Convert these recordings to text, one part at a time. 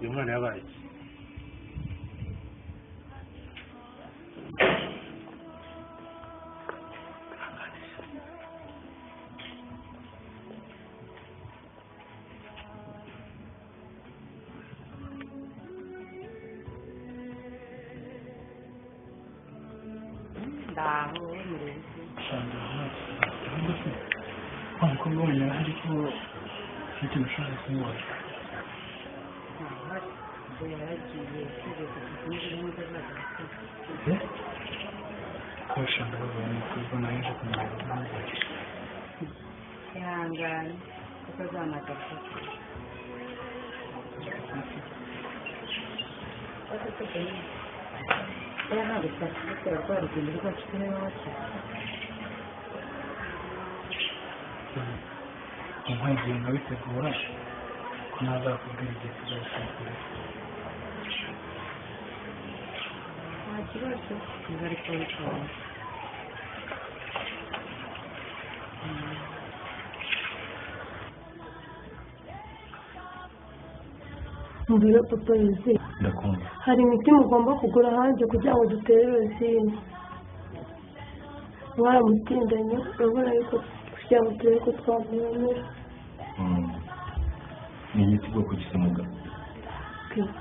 Uyu mwana yabaye ndaho murezi wa mukobwa wenyine ariko ikintu ushaka kumubaza. Ihangane kuko azanagaruka. Ntabwo twakubikora rwa rugendo rwacu tureba wakira. Inkwegiye nkabitegura ko ntazakubwira igihe tuzabitegura. Nta kibazo niba ariko wabikora. Mbwira papa yuzuye. Ndakumva. Hari imiti mugomba kugura hanze kugira ngo dutere Rosine. Mwaramutindanye urabona yuko kugira ngo turebe ko twamwemera. Ni imiti bwoko ki se mugabo?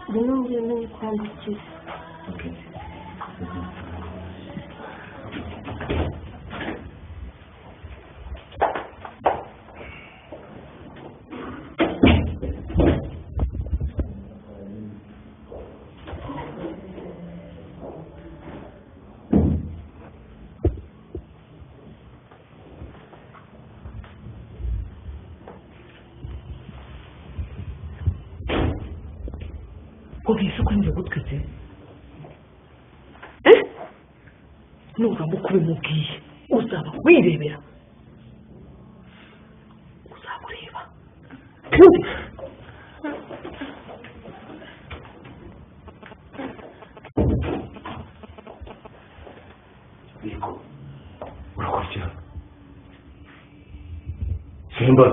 Ngwino ngende nyikwandikire. Okay. Ubwiye ko njye gutwitse nuramuka ubimubwiye uzaba wirebera uzakureba. Niko urakurikira simba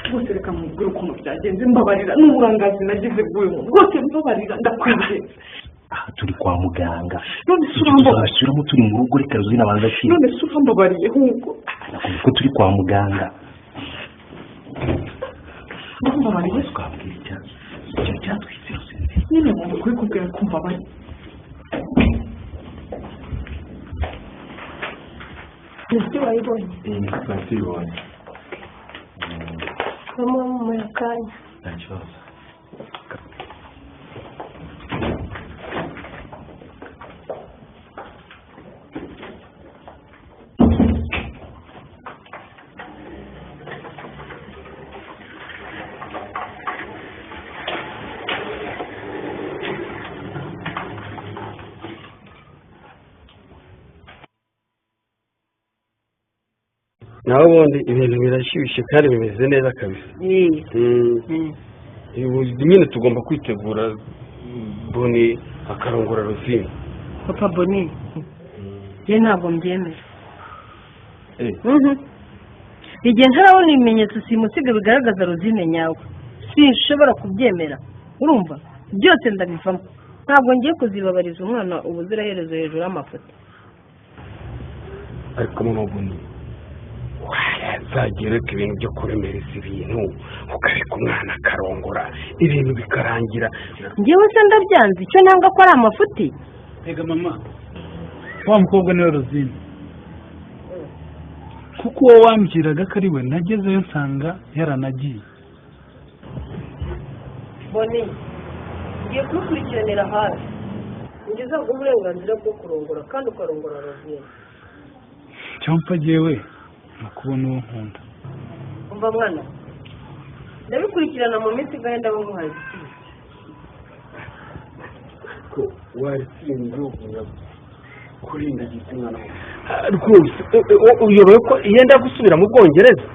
rwose reka mubwire ukuntu byagenze. Mbabarira n'uburangazi nagize bw'uyu muntu rwose, mbabarira ndakwinginze. Aha turi kwa muganga none se urambabariye? Tuzasubiramo turi mu rugo, reka Rosine abanza akire. None se urambabariye ahubwo? Nakubwiye ko turi kwa muganga. Urambabariye? Twabwira icyo cyatwitse Rosine. Nyine ngomba kubikubwira ko mbabariye. Imiti wayibonye? Twari tuyibonye. Bamwe mu akanya. Nta kibazo. Naho ubundi ibintu birashyushye kandi bimeze neza kabisa. Nyine tugomba kwitegura Boni akarongora Rosine. Papa Boni ye ntabwo mbyemera. Igihe ntarabona ibimenyetso simusiga bigaragaza Rosine nyawe sinshobora kubyemera. Urumva byose ndabivamo, ntabwo ngiye kuzibabariza umwana ubuziraherezo hejuru y'amafoto. Ariko mama Boni wazagereka ibintu byo kuremereza ibintu ukareka umwana akarongora ibintu bikarangira. Njyewe se ndabyanze, icyo nanga ko ari amafuti. Ega mama, wa mukobwa niwe Rosine, kuko uwo wambwiraga ko ari we nagezeyo nsanga yaranagiye. Boni ngiye kubikurikiranira hafi, ngize uburenganzira bwo kurongora kandi ukarongora Rosine. Cyampa jyewe nakubona uwo nkunda. Umva mwana, ndabikurikirana mu minsi igahe ndabamuhaye igisubizo. Ko waritsinze Kurindagiza umwana rwose uyobewe ko yenda gusubira mu Bwongereza,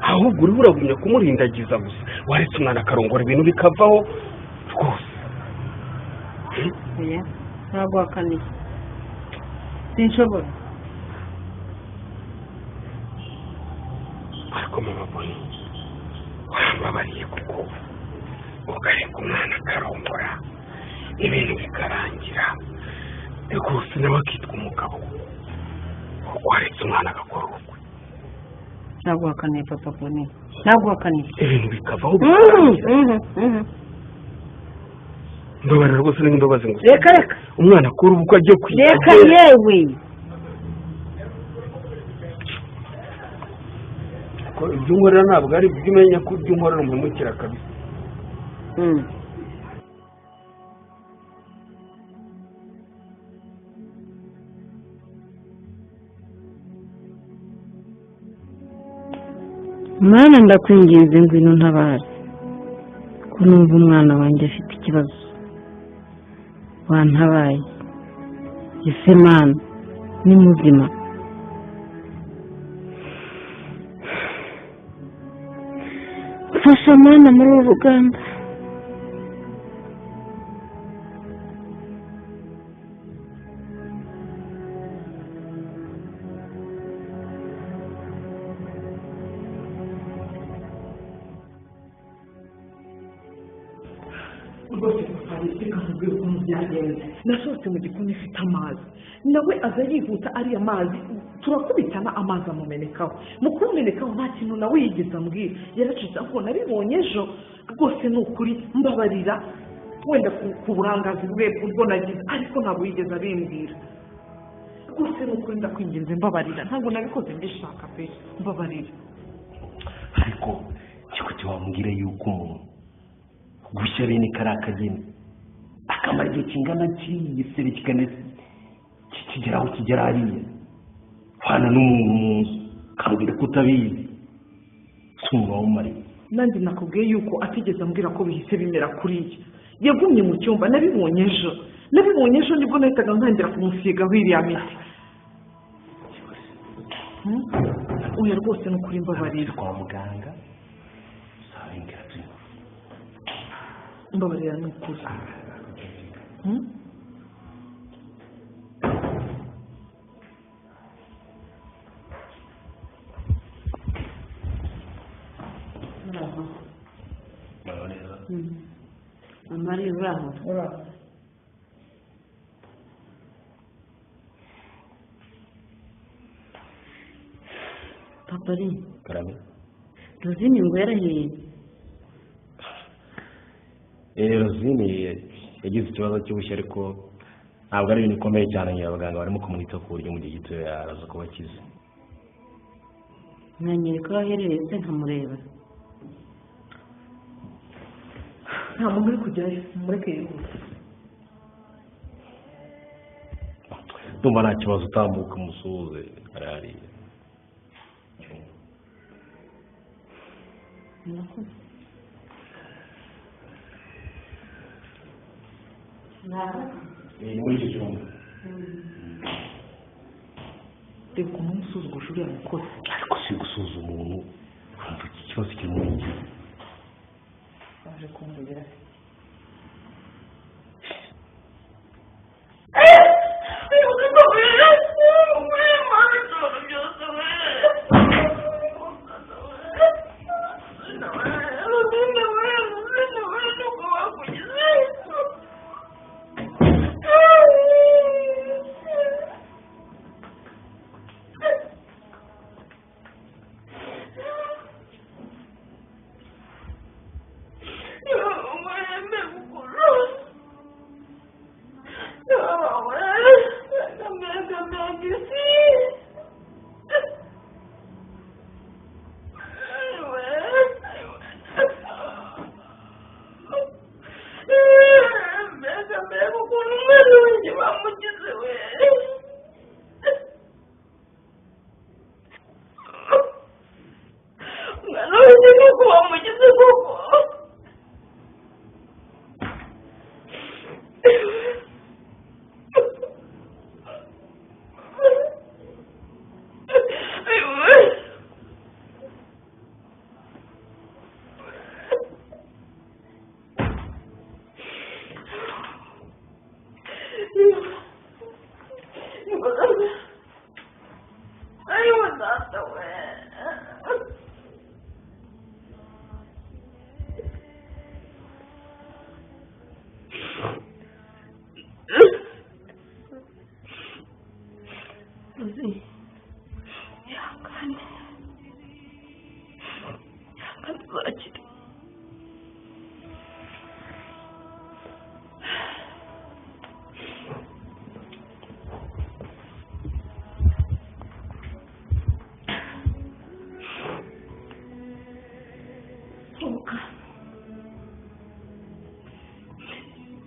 ahubwo uriho uragumya kumurindagiza gusa. Waretse umwana akarongora ibintu bikavaho rwose. Oya, ntaguhakaniye, sinshobora. Ariko mama Boni, wambabariye kuko ukareka umwana akarongora ibintu bikarangira rwose, nawe akitwa umugabo, kuko waretse umwana agakora ubukwe. Ntaguhakaniye papa Boni, ntaguhakaniye. Ibintu bikavaho bikarangira. Mbabarira rwose, n'imbabazi ngo Reka reka. Umwana akora ubukwe agiye kwiga. Reka yewe. Ko ibyo unkorera ntabwo ari ibyo, umenya ko ibyo unkorera umpemukira kabisa. Mwana, ndakwinginze ngwino ntabare, ko numva umwana wanjye afite ikibazo. Wantabaye ese mana, ni muzima? Mfasha mana muri uru rugamba. Rwose papa, reka nkubwire ukuntu byagenze. Nasohotse mu gikoni mfite amazi, nawe aza yihuta ariya mazi, turakubitana, amazi amumenekaho. Mu kumumenekaho nta kintu nawe yigeze ambwira, yaracitse. Ahubwo nabibonye ejo. Rwose ni ukuri mbabarira, wenda ku burangazi bwe ubwo nagize, ariko ntabwo yigeze abimbwira. Rwose ni ukuri ndakwinginze mbabarira, ntabwo nabikoze mbishaka pe, mbabarira. Ariko kikuti wambwira yuko umuntu gushya bene kariya kageni akamara igihe kingana kiriya, igisebe kikana kikigera aho kigera hariya, hana n'umuntu mu nzu ukambwira ko utabizi, si umuntu wamumariye. Nanjye nakubwiye yuko atigeze ambwira ko bihise bimera kuriya. Yagumye mu cyumba, nabibonye ejo, nabibonye ejo nibwo nahitaga ntangira kumusigaho iriya miti. Oya rwose ni ukuri mbabarira. Kwa muganga sabimbwira turi. Mbabarira ni ukuri. Muraho neza. Mama ari uraho? Papa ari Karame. Rosine ngo yarahiye. Rosine yagize ikibazo cy'ubushye, ariko ntabwo ari ibintu bikomeye cyane. Ngira abaganga barimo kumwitaho ku buryo mu gihe gito araza kuba akize. Mwanyereka aho aherereye se nkamureba? Nta muntu uri kujyayo, mureke yihuse. Ndumva nta kibazo, utambuka umusuhuze, ari hariya. Murakoze. Muri icyo cyumba. Reba ukuntu umusuzuguje uriya mukozi. Ariko si gusuhuza umuntu, urumva iki kibazo kiri muri iki. Waje kumubwira. Oh, my Ihangane, ihangane, uzakira. Sohoka.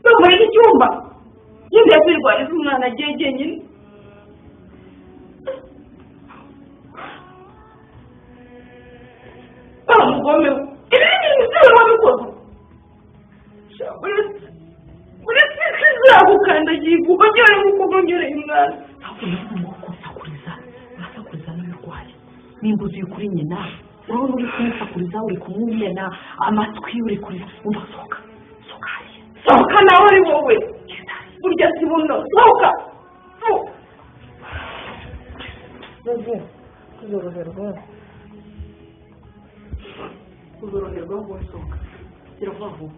Bamuhe n'icyumba. Yenda kwirwariza umwana agiye jyenyine. Bamugome we. Ibi ni ibintu byose wabikoze. Uretse ko izagukandagiye ugongere nk'uko ugongereye umwana. Ntabwo navuga ngo kusakuriza, urasakuriza n'uyu urwaye. Nimba uzi kuri nyina, urabona uri kumusakuriza, uri kumumena amatwi, uri kurira. Umva, sohoka, sohoka hariya. Sohoka nawe ari wowe. Burya si buno. Sohoka. Rozi, tuzoroherwa. Uzoroherwa wowe, sohoka. Gira vuba vuba.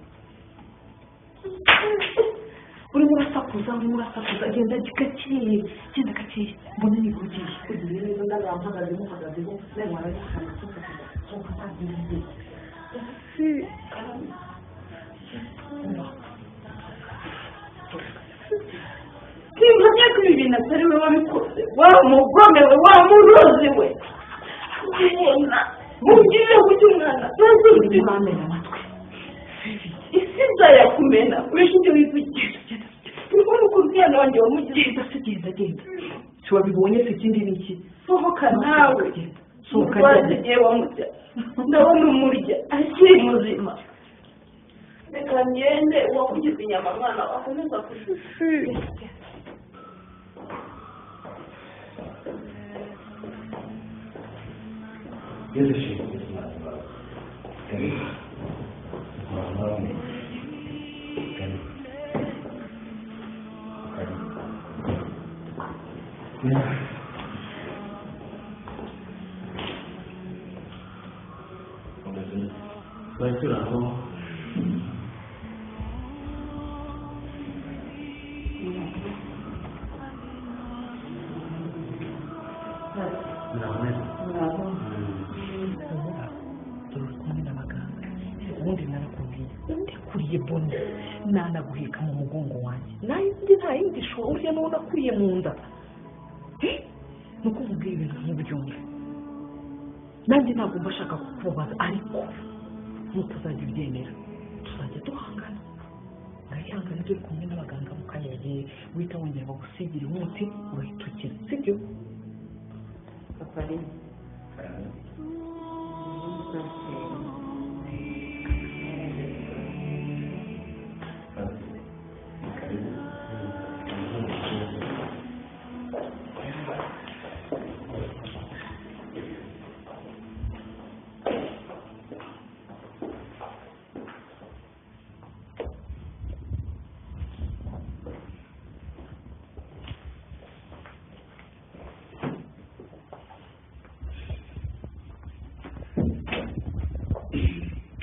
Urimo urasakuza, urimo urasakuza, genda gakeye, genda gakeye, mbone niba ugiye. Ugiye neza, ndabampagaze, muhagazeho, nawe warabihakana, sohoka, sohoka, ntagiye. Simpamya ko ibi bintu atari we wabikoze. Wa mugome we, wa murozi we. Ubona mugirire gutya umwana. Urimo uramena amatwi. Isi izayakumena. Ureke ibyo wivugira. Urabona ukuntu umwana wanjye wamugize. Genda se, genda, genda. Si wabibonye se, ikindi ni iki? Sohoka nawe. Genda. Sohoka, Urwaze genda. igihe wamurya. Ndabona umurya akiri muzima. Reka ngende, uwakugize inyama mwana akomeza kurya. Yesu ishimwe. Karibu. Mama. Karibu. Karibu. Umeze neza. Twari turi aho. Muraho neza. Dore uri kumwe n'abaganga. Ubundi narakubwiye, undekuriye bone nanaguheka mu mugongo wanjye, nayindi nta yindi shora, uriya n'uwo nakuriye mu nda. Nuko nkubwiye ibintu ntubyumve. Nanjye ntabwo mba nshaka kukubabaza, ariko nutazajya ubyemera tuzajya duhangana. Ngayihangane, turi kumwe n'abaganga mu kanya bagiye guhita wongera bagusigire umuti, urahita ukira, sibyo? Papa Rimwe. Karibu.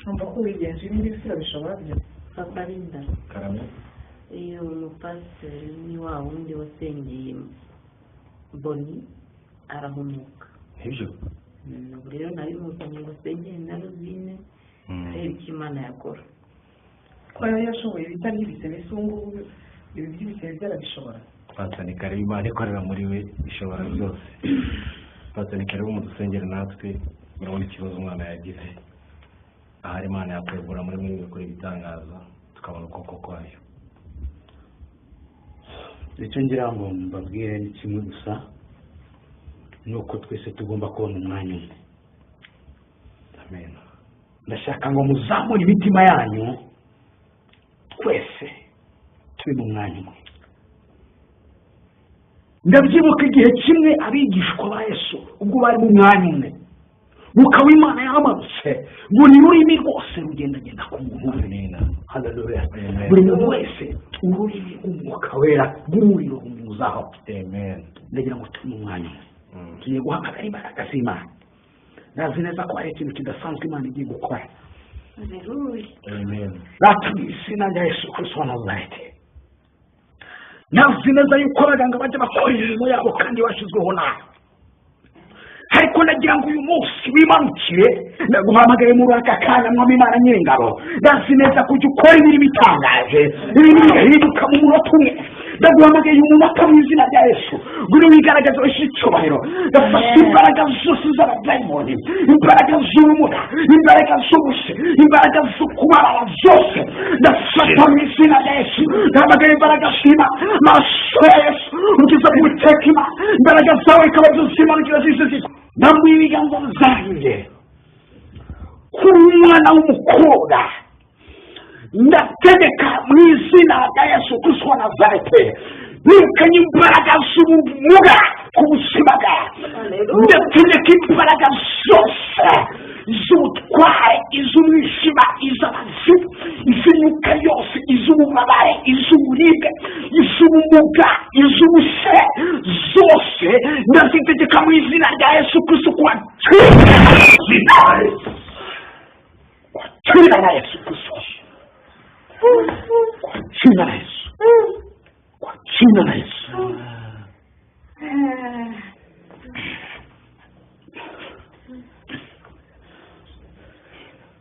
Numva ko wigenje ibi ngibi urabishobora byo. Papa Linda, Karame. iyo mupasiteri ni wa wundi wasengeye Boni arahumuka. Nibyo. Ubu rero nabimuzanye ngo asengere na Rosine, arebe icyo Imana yakora. Ko yari yashoboye ibitari ibisebe, se ubu ngubu ibi by'ibisebe byarabishobora? Pastor, karibu. Imana ikorera muri we ishobora byose. Pastor, karibu mu dusengere natwe. Murabona ikibazo umwana yagize. Ahari Imana yakwegura muri mwe igakora ibitangaza, tukabona ukuboko kwayo. Icyo ngira ngo mbabwire ni kimwe gusa, ni uko twese tugomba kubona umwanya umwe. Amen. Ndashaka ngo muzamure imitima yanyu, twese tube mu mwanya umwe. Ndabyibuka igihe kimwe abigishwa ba Yesu ubwo bari mu mwanya umwe, Mwuka w'Imana yamanutse, buri rurimi rwose rugendagenda ku muntu umwe. Amen. Haleluya. Amen. Buri muntu wese ururimi rw'umwuka wera rw'umuriro rumuzaho. Amen. Ndagira ngo tube mu mwanya umwe. Tugiye guhamagara imbaraga z'Imana. Ndazi neza ko hari ikintu kidasanzwe Imana igiye gukora. Haleluya. Amen. Data, mu izina rya Yesu Kristo wa Nazareti, nazi neza yuko abaganga bajya bakora imirimo yabo kandi bashyizweho nawe. Ariko ndagira ngo uyu munsi wimanukire, ndaguhamagaye muri aka kanya, mwami Imana Nyiringabo. Ndazi neza kujya ukora imirimo itangaje, ibintu bigahinduka mu munota umwe. Ndaguhamagaye uyu munota mu izina rya Yesu, ngwino wigaragaze wese icyubahiro. Ndafata imbaraga zose z'abadayimoni, imbaraga z'ubumuga, imbaraga z'ubuse, imbaraga zo kubabara zose, ndafata mu izina rya Yesu. Ndahamagaye imbaraga z'Imana, amaraso ya Yesu, ubwiza bw'Uwiteka Imana, imbaraga zawe ikaba zimanukira zise nambuye ibiganza zanjye kuri umwana w'umukobwa. Ndategeka mu izina rya Yesu Kristo wa Nazareti, birukanye imbaraga z'ubumuga ku buzima bwawe. Ndategeka imbaraga zose iz'ubutware, iz'umwijima, iz'abazimu, iz'imyuka yose, iz'ububabare, iz'uburibwe, iz'ubumuga, iz'ubuse, zose ndazitegeka mu izina rya Yesu Kristo kwa jina la Yesu Kristo, kwa jina la Yesu, kwa jina la Yesu.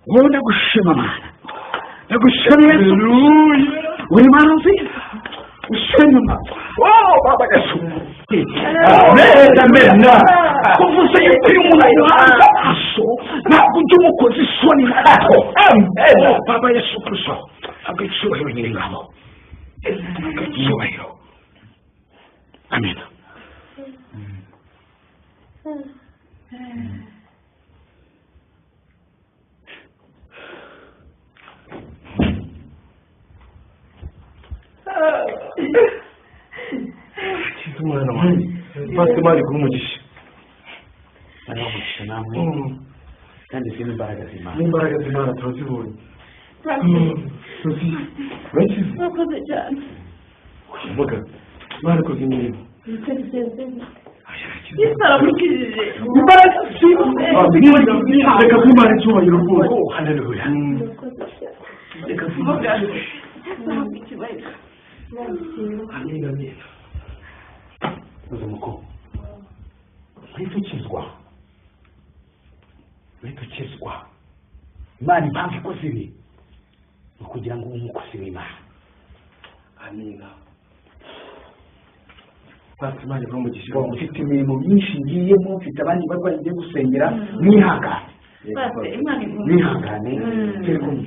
Wowe ndagushima Mana, ndagushima Yesu, uri Mana nziza, ushima Mana. Oh Baba Yesu, amen, amen. Kuvuze yuko uyu muntu ayihanze amaso ntabwo ujya umukoza isoni na gato. Oh Baba Yesu Kristo, habwa icyubahiro Nyiringabo, habwa icyubahiro. Amen. Kiza umwana wanjye, basi Imana iguhe umugisha. Ari umugisha namwe, kandi izindi imbaraga z'Imana, n'imbaraga z'Imana turazibonye. Urakize, Murakoze cyane. mugabo Imana ikoze imirimo. Yesu aramukijije. Imbaraga z'Imana, Reka guha Imana icyubahiro rwose. Oh haleluya. Murakoze cyane. Reka guha Imana Yesu icyubahiro. Amen, amen. Uzi mukobwa, uhita ukizwa, uhita ukizwa. Imana impamvu ikoze ibi ni ukugira ngo ube umukozi w'Imana. Amina. Basi Imana iguhe umugisha. Mfite imirimo myinshi ngiyemo, mfite abandi barwayi ngiye gusengera, mwihangane, Basi Imana iguhe. mwihangane, turi kumwe.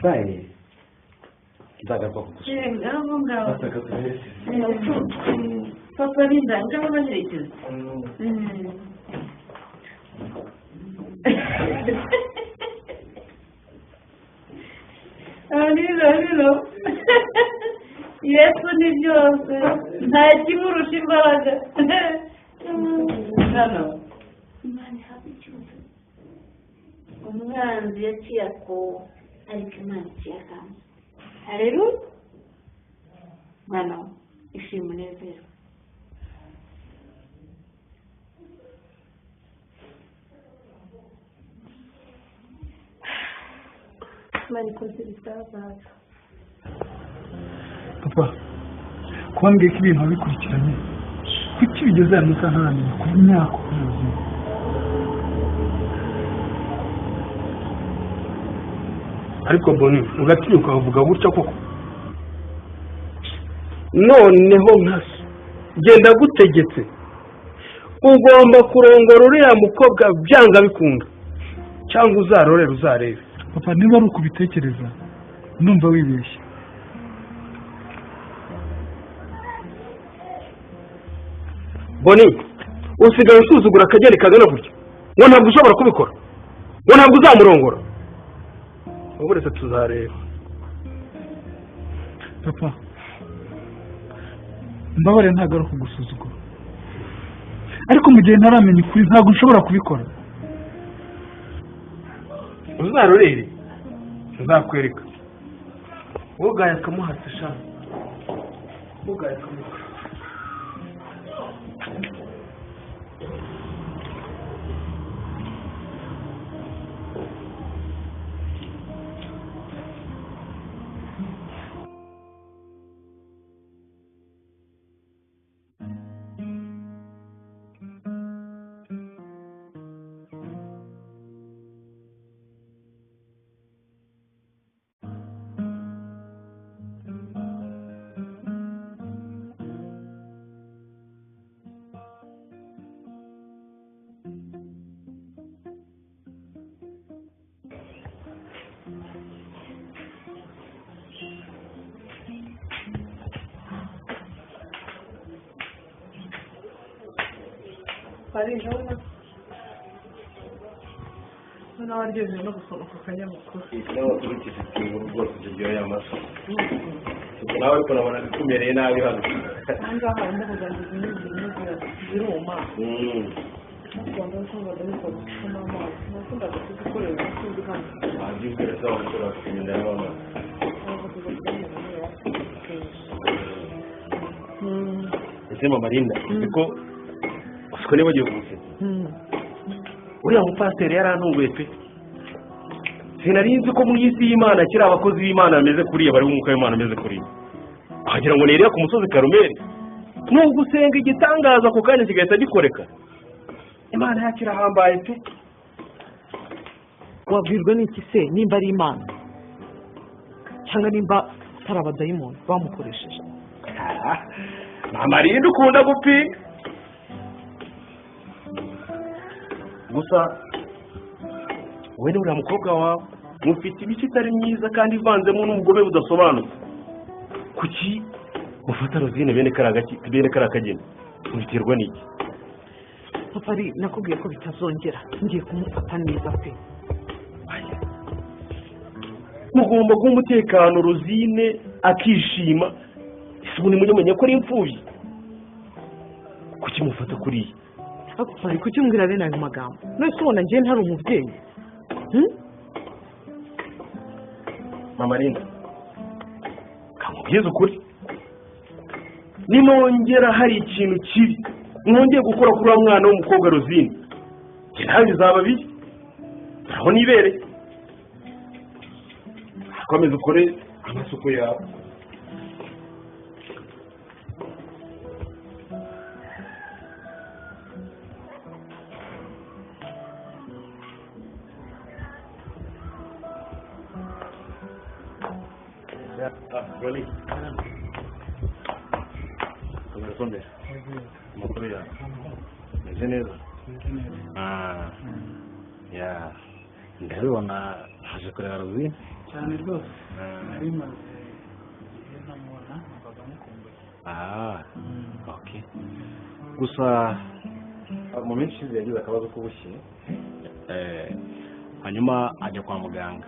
Baye, nzagaruka kugusura. Ngaho ngaho. Basi akaduherekeze. Papa Linda, ngaho baherekeza. Alilo, alilo. Yesu ni byose, nta kimurusha imbaraga. Hano. Imana ihabwa icyubahiro. Umwanzi yaciye akobo, ariko Imana iciye akanzu. Haleluya. Mwana we, ishima unezerwe. Imana ikoze ibitangaza. Papa, kuba mbwiye ko ibintu wabikurikiranye, kuki bigeze aya masaha ntaramenya kuba imyaka ubuzima? Ariko Boni, ugatinyuka ukavuga gutya koko? Noneho nkaso genda gutegetse, ugomba kurongora uriya mukobwa byanga bikunda, cyangwa uzarorere uzarebe. Papa, niba ari ukubitekereza ndumva wibeshye. Boni, usigaye usuzugura akageni kagana gutya, ngo ntabwo ushobora kubikora, ngo ntabwo uzamurongora. Ubu reka tuzareba. Papa, mbabarira, ntabwo ari ukugusuzugura, ariko mu gihe ntaramenya ukuri ntabwo nshobora kubikora. Uzarorere nzakwereka. Ugaye akamuhasa sha, ugaye akamuhasa. Pari urabona noneho waryohewe no gusoma ku kanyamakuru. Ikinyamakuru gifite inkuru rwose kiryoheye amaso. Nawe ariko nabona bikumereye nabi hano. Aha ngaha imbuga zanjye zimwe zirimo ziruma. Rwanda nakundaga gucamo amazi, nakundaga kuzikorera umutunzi hano. Wabyibwira se wabikora bakakugenda n'amazi. Ese mama Linda, uzi ko usiko nibagiwe kumusetsa. Uriya mupasiteri yarantunguye pe. Sinari nzi ko mu isi y'Imana kiri abakozi b'Imana bameze kuriya, bari umwuka w'Imana ameze kuriya. Wagira ngo ni Eliya ku musozi Karumeli. Nubwo usenga igitangaza ako kanya kigahita gikoreka. Imana yacu irahambaye pe. Wabwirwa n'iki se nimba ari Imana cyangwa nimba atari abadayimoni bamukoresheje? Mama Linda ukunda gupinga. Gusa wowe n'uriya mukobwa wawe mufite imico itari myiza kandi ivanzemo n'ubugome budasobanutse. Kuki mufata Rosine bene kariya kageni? Mubiterwa n'iki? Papa nakubwiye ko bitazongera, ngiye kumufata neza pe. Mugomba guha umutekano Rosine akishima. Ese ubundi mujye mumenya ko ari imfubyi? Kuki mufata kuriya? Papa kuki umbwira bene ayo magambo? None se ubona njyewe ntari umubyeyi? Mama Linda, kamubwize ukuri, ninongera hari ikintu kibi mwongeye gukora kuri wa mwana w'umukobwa Rosine, njye nawe bizaba bibi. Aho nibereye komeza ukore amasuku yawe. Amakuru yawe meze neza? Ndabibona haje kureba Rosine cyane rwose. Nari maze igihe ntamubona, numvaga mukumbuye. Okay. Gusa mu minsi ishize yagize akabazo k'ubushye, hanyuma ajya kwa muganga.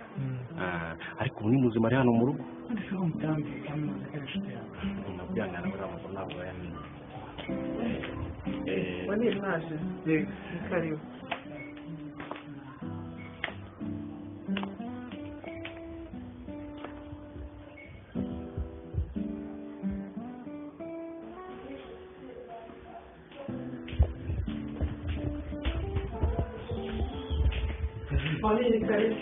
Ariko ubu ni muzima, ari hano mu rugo. Nabyangana buriya makuru ntabwo yamenye. Wani mwaje? Ni karibu. Wani ni karibu.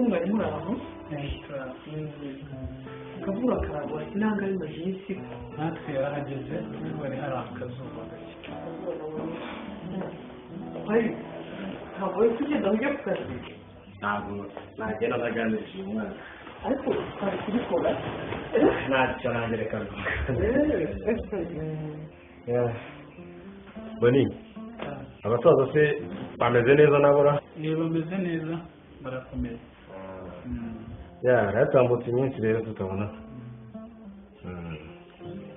Mwari muri aho akavura karagwa inanga bimaze iminsi natwe yarahageze hari hari akazuba gake. Ntabwo uri kugenda ujya ku kazi? Ntabwo nagenda ntaganirije uyu mwana. Ariko twari kubikora ntacyo nanjye reka Boni, abasaza se bameze neza nabura? Bameze neza, barakomeye. Yaratambutse iminsi rero tutabona.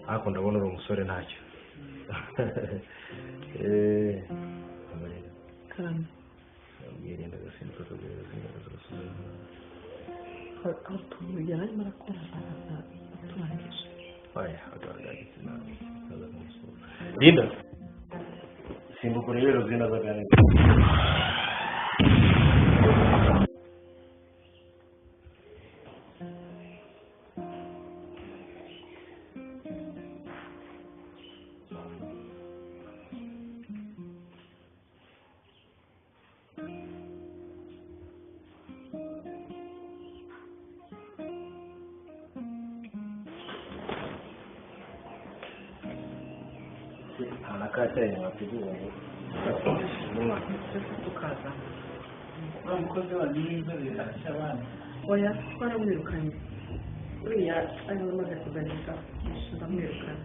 Ariko ndabona uri umusore ntacyo. Utuntu yari arimo arakora aturangije. Linda, simbuka urebe Rosine azaganira. Wa mukozi wanyu w'inzobere arashya abana. Oya, twaramwirukanye. Uriya ariwe umaze kuganirwa, ndamwirukana.